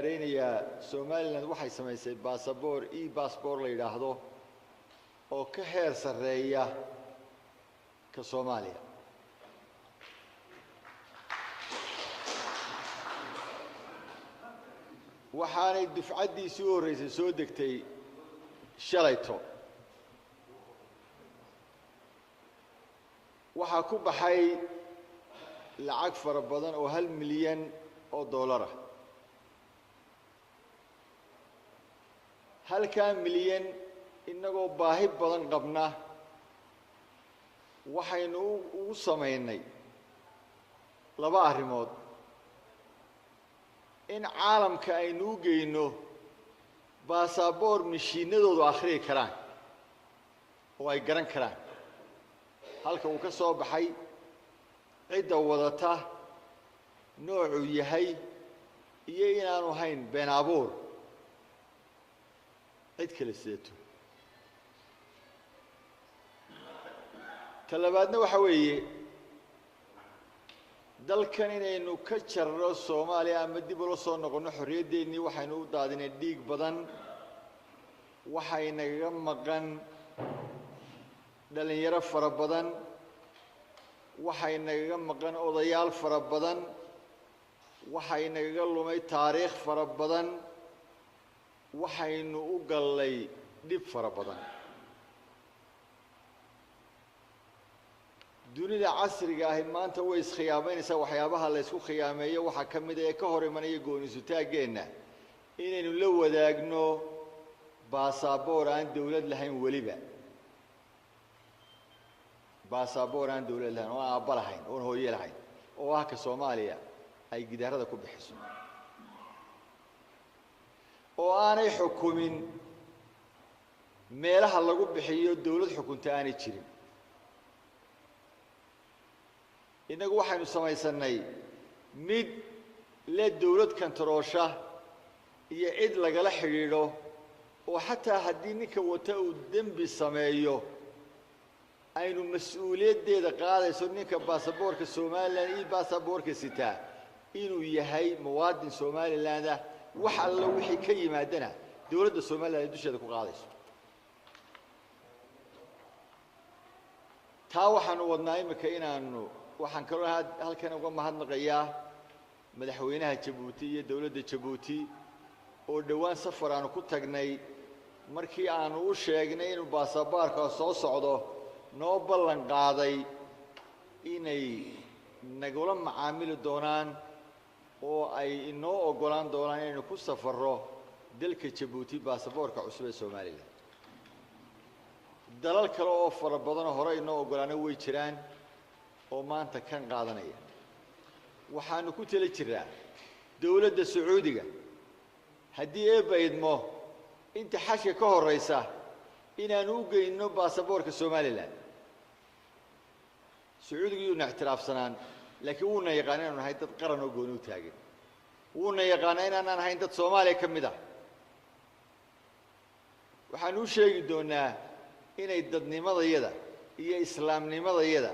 bushaaraynayaa Somaliland waxay samaysay baasaboor e-passport la yidhaahdo oo ka heer sarreeya ka Soomaaliya. Waxaanay dufcaddiisii u horreysay soo degtay shalayto. Waxaa ku baxay lacag fara badan oo 1 milyan oo dollar ah. 1-kaa milyan innagoo baahi badan qabna waxaynu ugu samaynay laba arrimood. In caalamka aynu u geyno baasaboor mishiinadoodu akhriyi karaan oo ay garan karaan halka uu ka soo baxay, cidda wadata, noocuu yahay iyo inaanu hayn been abuur cid kale sidato. Ta labaadna waxa weeye dalkan inaynu ka jarro Soomaaliya ama dib ula soo noqonno xorriyadeennii waxaynu u daadinay dhiig badan, waxay nagaga maqan dhalinyaro fara badan, waxay nagaga maqan odayaal fara badan, waxay nagaga lumay taariikh fara badan, waxaynu u gallay dhib fara badan. Dunida casriga ahi maanta way iskhiyaameynaysaa. Waxyaabaha la isku khiyaameeyo waxaa ka mid ah ee ka hor imanaya gooni-sutaaggeenna inaynu la wadaagno baasaboor aan dawlad lahayn, weliba baasaboor aan dawlad lahayn oo aan aabba lahayn oon hooye lahayn oo ah ka Soomaaliya ay gidaarada ku bixiso oo aanay xukumin meelaha lagu bixiyo dawlad xukunta aanay jirin. Innagu waxaynu samaysanay mid le dawlad kantaroosha iyo cid lagala xidhiidho oo xataa haddii ninka wata uu dembi sameeyo aynu mas-uuliyaddeeda qaadayso ninka baasaboorka Somaliland iyo baasaboorka sitaa inuu yahay muwaadin Somaliland ah, wax alla wixii ka yimaadana dawladda Somaliland ay dusheeda ku qaadayso. Taa waxaanu wadnaa imika inaanu waxaan kaloo halkan uga mahadnaqayaa madaxweynaha Jabuuti iyo dawladda Jabuuti oo dhowaan safar aanu ku tagnay markii aanu u sheegnay inuu baasaboorka soo socdo noo ballan qaaday inay nagula macaamili doonaan oo ay inoo oggolaan doonaan inaynu ku safarro dalka Jabuuti baasaboorka cusub ee Somaliland. Dalal kale oo fara badanoo hore inoo oggolaana way jiraan oo maanta kan qaadanaya. Waxaanu ku tali jiraa dawladda Sacuudiga haddii eebba idmo inta xajka ka horreysa inaanu u geyno baasaboorka Somaliland. Sacuudiga yuuna ictiraafsanaan, laakiin wuuna yaqaana inaanu nahay dad qaran oo gooni u taagan, wuuna yaqaanaa inaanaan ahayn dad Soomaaliya ka mid ah. Waxaanu u sheegi doonaa inay dadnimadayada iyo islaamnimadayada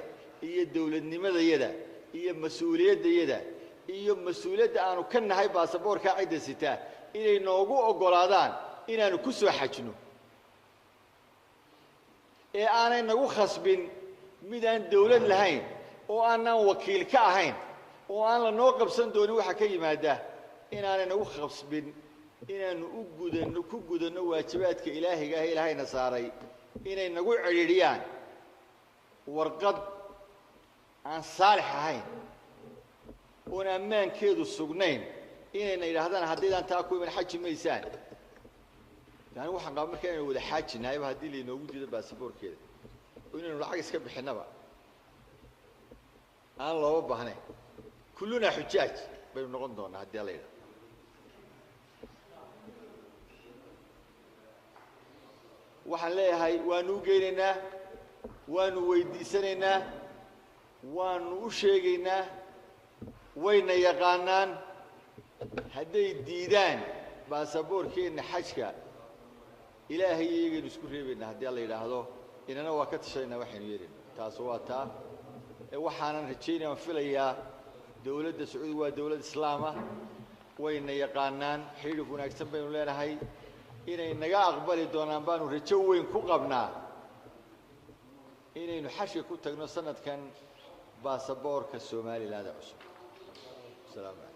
iyo dawladnimadayada iyo mas-uuliyaddayada iyo mas-uuliyadda aanu ka nahay baasaboorkaa cidda sitaa inay noogu oggolaadaan inaanu ku soo xajno ee aanay nagu khasbin mid aan dawlad lahayn oo aanaan wakiil ka ahayn oo aan la noo qabsan doonin waxa ka yimaada inaanay nagu khasbin inaanu u gudanno ku gudanno waajibaadka ilaahiga ah ilaahayna saaray inay nagu cidhiidhiyaan warqad aan saalix ahayn oon ammaankeedu sugnayn inayna yidhaahdaan haddaydaan taa ku iman xaji maysaan. Yani waxaan qaba marka inaynu wada xaajinahayba haddii lainoogu diido baasaboorkeeda oo inaynu lacag iska bixinnaba aan looba baahnayn. Kullunaa xujaaj baynu noqon doonaa haddii la yidhahdo. Waxaan leeyahay waanu u geynaynaa, waanu weydiisanaynaa, waanu u sheegaynaa, wayna yaqaanaan. Hadday diidaan baasaboorkeenna xajka ilaahay iyagaynu isku reebaynaa haddii la yidhaahdo, inana waa ka tashanayna waxaynu yeelayna. Taas waa taa. Waxaanan rajaynaya aan filayaa dawladda Sacuudiga waa dawlad islaam ah, Wayna yaqaanaan, xidhiidh wanaagsan baynu leenahay. Inay naga aqbali doonaan baanu rajo weyn ku qabnaa inaynu xajka ku tagno sanadkan baasaboorka Somaliland cusub. Asalaamu calaykum.